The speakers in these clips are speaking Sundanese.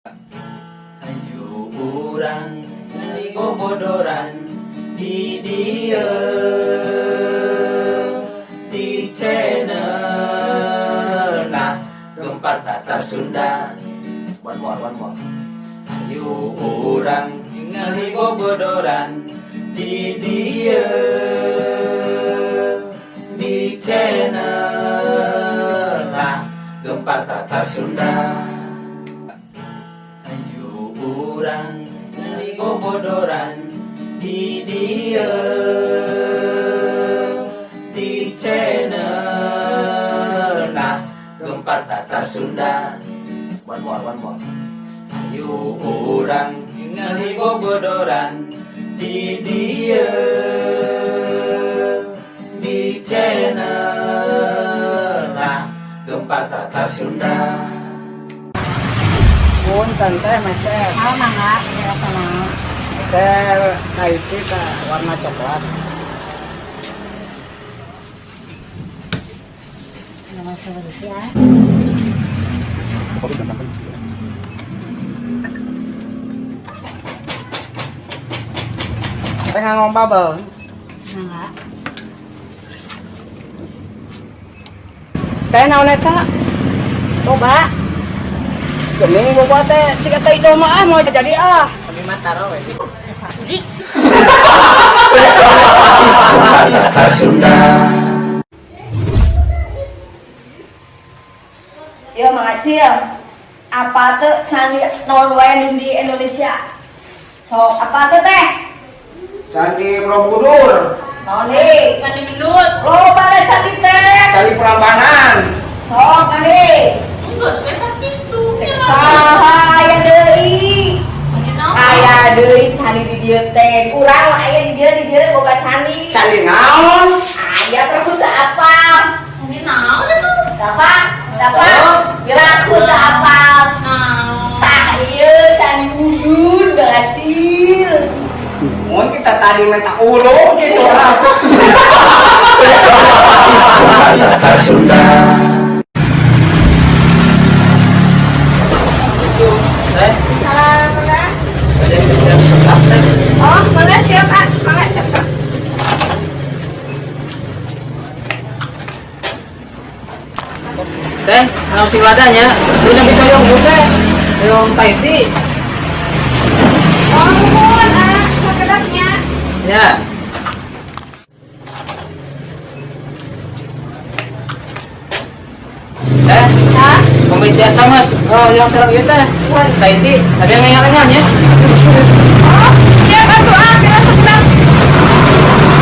Hayu urang ningali bobodoran di dieu, di channel nah Gempar Tatar Sunda. One more, one more. Hayu urang ningali bobodoran di dieu, di channel nah Gempar Tatar Sunda. Hayu urang ningali bobodoran di dieu, di channel nah Gempar Tatar Sunda. One more, one more. Hayu urang ningali bobodoran di dieu, di channel nah Gempar Tatar Sunda. Punten, Teh, meser. Oh, mangga, biasa naon? Meser Tahiti teh warna coklat. Nomor seberapa ya? Kopi gampang. Teh nganggo bubble. Mangga. Teh, naon eta? Boba. Gening boba teh siga teh itu mah, ah, mau jadi ah. Kami mah taro we. Sakudik. Gempar Tatar Sunda. Yo, Mang Acil, apa tuh candi naon wae nu di Indonesia? Sok, apa tuh, Teh? Candi Borobudur. Naon deui? Candi Mendut. Loba ada candi teh. Candi Prambanan. Sok ade. Enggak, spesial gitu. Cek saha aya deui? Candi naon? Aya deui candi di dieu teh. Urang mah aya di dieu boga candi. Candi naon? Aya terus teu apal. Candi naon itu? Dapa? Dapa? Piraku teu apal. Naon? Tah, ieu Candi Udun, Bang Acil. Mun kita tadi minta ulung gitu lah. Gempar Tatar Sunda. Teh, Salam, mangga. ada yang sebelah, Teh. Oh, mangga, siap, ah. Mangga, siap, Pak. Teh, kalau sing ladanya, udah bisa yang teh. Yang Tahiti. Oh, nuhun, ah, sakedapnya. Ya. Teh, Hah? pembeli jasa, Mas. Oh, yang serang ieu teh. Tahiti, ada yang ngengan ya. Oh, siap atuh, ah, kira sekedap.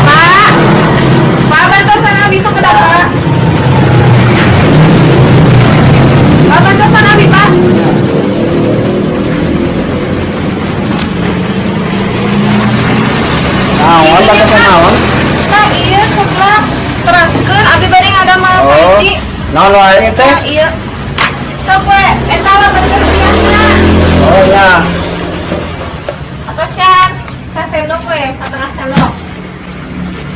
Pak. Pak, bantosan abi sakedap, Pak. Pak, bantosan abi, Pak. Naon bantosan naon? Tah, ieu seblak. Teraskeun abi bade ngadamel Tahiti. Naon wae teh? Tah, ieu. Sok we, eta lebetkeun biasna. Oh ya. Atos can, sasendok we, setengah sendok.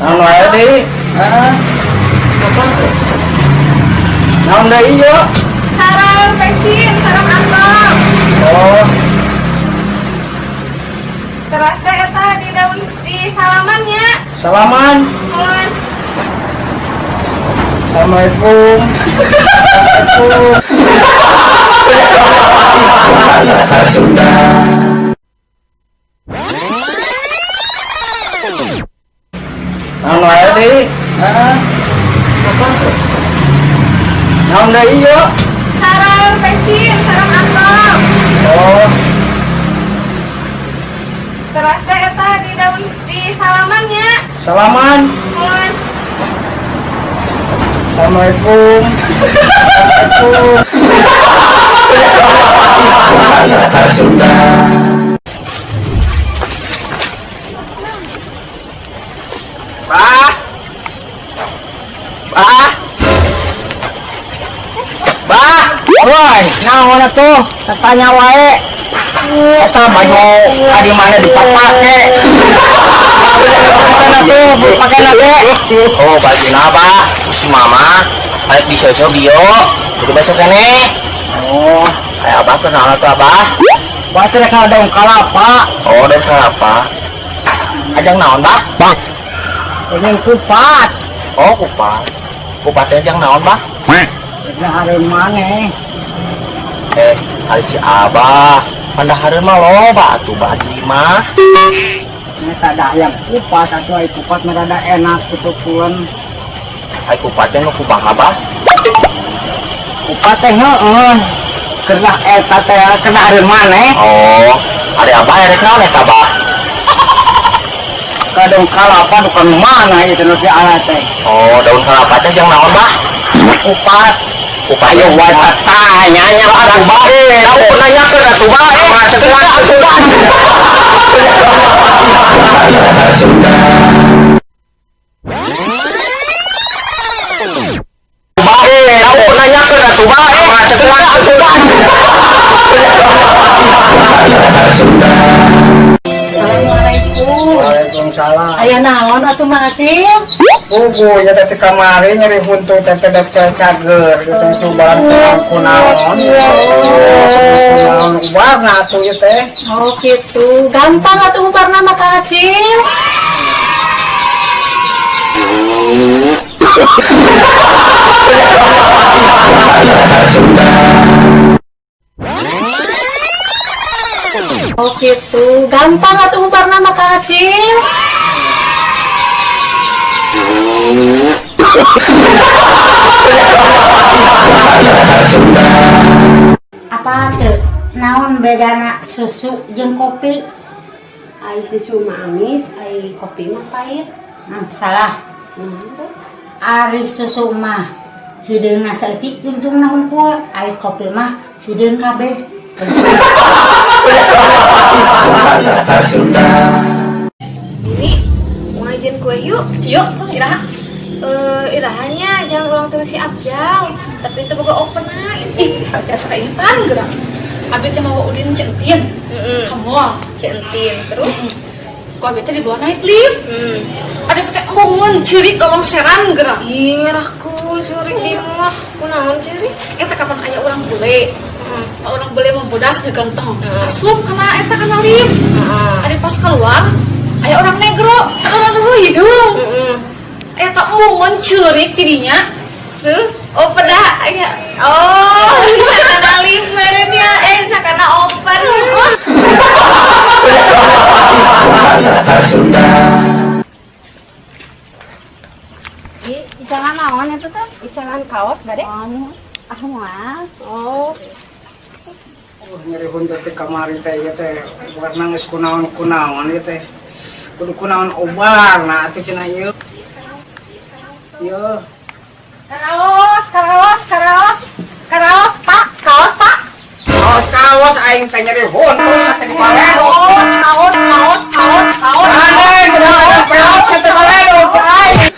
Naon wae deui? Ah. Kapan tuh? Naon deui ieu? Sareng pecin, sareng antong. Oh, Teras teh eta di daun di salamannya. Salaman. Mun. Assalamualaikum. Assalamualaikum. Gempar Tatar Sunda. Naon wae deui? Ah. Kapan tuh? Naon deui ieu? Sareng pecin, sareng antong. Oh, Teras teh eta di daun di salamannya. Salaman. Mun. Assalamualaikum. Assalamualaikum. Gempar Tatar Sunda. Bah. Bah. Bah. Woi, naon atuh? Tanya wae. Eta baju adi mana dipake? Mana tuh pake lagi? Oh, baju apa? Si mama balik di sosio bio. Jadi besok kene. Oh, Kayak abah tuh, naon tuh, abah? Bah teh rek daun kalapa. Oh, daun kelapa. Ajang naon, Bah? Bang. Pengen kupat. Oh, kupat. Kupat teh ajang naon, Bah? Dahareun maneh. Eh, ari si Abah. Pandahareun mah loba atuh, Bah, di mah. Eta dah yang kupat atuh, ai kupat mah rada enak kitu puan. Ai kupat teh nu kumaha, Bah? Kupat teh heueuh. Kedah eta teh kedahareun maneh. Oh, ari Abah erek naon eta, Bah? Ka daun kalapa bukan mana itu nu diala teh. Oh, daun kelapa teh jang naon, Bah? Kupat. Kupat. Ayo wae tanya nya Atuh, Bah. Tahu nanyakeun atuh, Bah. Atuh, atuh, Bah. Bah, tahu nanyakeun atuh, Bah. Atuh, atuh, Bah. Assalamualaikum. Waalaikumsalam. Aya naon atuh, Mang Acil? Puguh nya teh kamari nyeri huntu teh teh teh cager gitu geus barang kunaon. Kunaon ubarna atuh ieu teh. Oh gitu. Gampang atuh ubarna mah, Kang Acil. Oh gitu. Gampang atuh ubarna mah, Kang Acil. Apa tuh naon bedana susu jeung kopi? Ai susu mah amis, ai kopi mah pahit. Salah. Ari susu mah hideungna saeutik, tungtungna hungkul, ari kopi mah hideung kabeh. Ini mau ngajin kue yuk. Yuk, iraha. Eh, irahanya jangan ulang tahun si Abjal, tapi itu boga open ah. Ih, baca sekaitan gerak. Abi teh mau ulin centin ke mall. Centin terus. Ku abi teh dibawa naik lift. Ada teh embungeun ceurik lolongseran gerak. Ih, ngerahku curi di mall. Kunaon curi? Eta kapan aya urang bule. Orang bule mau bodas jeung ganteng. Asup kana eta kana lift. Ada pas keluar aya orang negro, orang dulu hidung. Eta embungeun ceurik tidinya. Tuh, oh pedah ya. Oh, sakana lift meureun ya. Eh, sakana open. Ih, icalan naon itu teh? Icalan kaos bade. Anu, ah moal. Oh, Nyeri huntu teh kamari teh ieu teh warna geus kunaon-kunaon ieu teh. Kudu kunaon obarna atuh cenah ieu. Ieu. Karaos, karaos, karaos. Karaos, Pak. Kaos, Pak. Kaos-kaos aing teh nyeri huntu sate di baledo. Kaos, kaos, kaos, kaos, kaos. Aneh, kunaon ada peot sate baledo aing.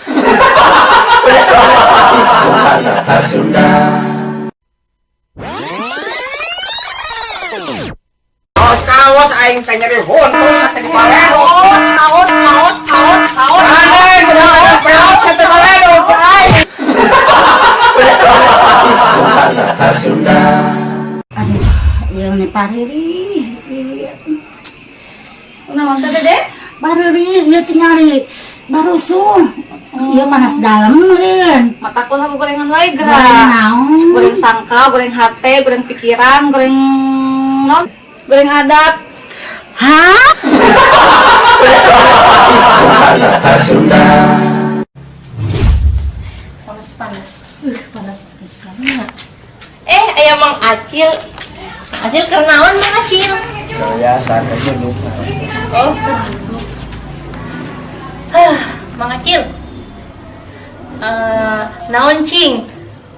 Kaos-kaos aing teh nyeri huntu sate di baledo. Kaos, kaos, kaos, kaos, kaos. Aneh, kunaon ada peot sate baledo aing. Aduh, ieu nih pariri. kunaon teh Dede? Bariri ieu tingali barusuh. Ieu panas dalem meureun. Mata ku sama gorengan wae Goreng gerak. naon? Goreng sangka, goreng hate, goreng pikiran, goreng non, goreng adat. Hah? Panas-panas. Panas pisan. Eh, aya Mang Acil. Acil keur naon, Mang Acil? Biasa duduk. Oh, keur duduk. Hah, Mang Acil. Eh, naon cing?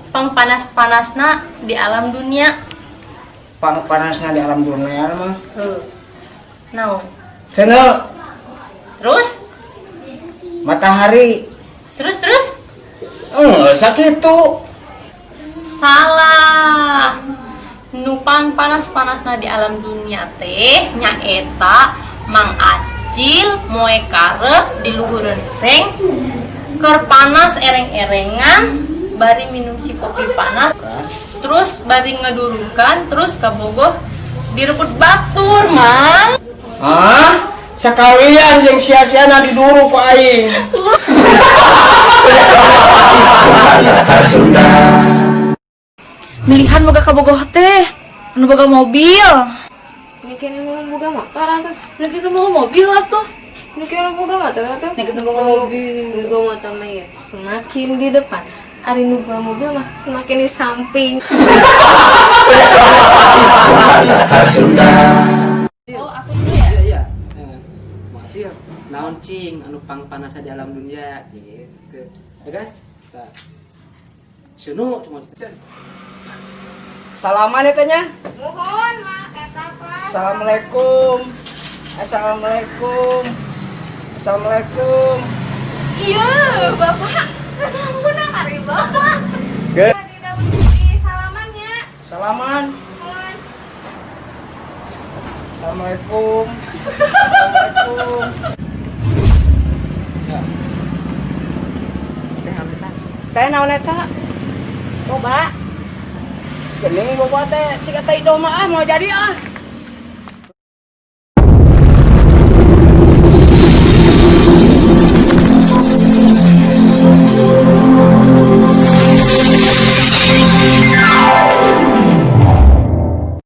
Pang panas-panasna di alam dunia. Pang panasnya di alam dunia mah. Heuh. Naon? Seuneu Terus? matahari. Terus terus? Sakitu. Salah. Nu pang panas-panasna di alam dunia teh nyaeta Mang Acil moe karep di luhureun seng keur panas ereng-erengan bari minum cikopi panas, terus bari ngedurukan, terus kabogoh Direbut batur, Mang. Hah? Sekalian jeung sia-siana diduru ku aing. Pepatah Sunda. Milihan boga kabogoh teh, anu boga mobil. Nyekin nu boga motor atuh. Lagi nu boga mobil atuh. Nyekin nu boga motor atuh. Nyekin nu boga mobil. Nu boga motor mah ya semakin di depan. Ari nu boga mobil mah semakin di samping. Pepatah Sunda. Oh, aku dulu ya. Iya. Eh, makasih ya. Naon cing anu pangpanasna di alam dunia gitu. Ya kan? Tah. Sunu cuma. Salaman ya teh nya. Mohon mak eta, Pak. Assalamualaikum. Assalamualaikum. Assalamualaikum. Iya, Bapak. Benar ari Bapak. Tidak salamannya. Salaman. Mohon. Assalamualaikum. Assalamualaikum. Ya. Teh naon eta? Teh naon eta? Boba. Gening boba teh siga tai domba ah, mau jadi ah.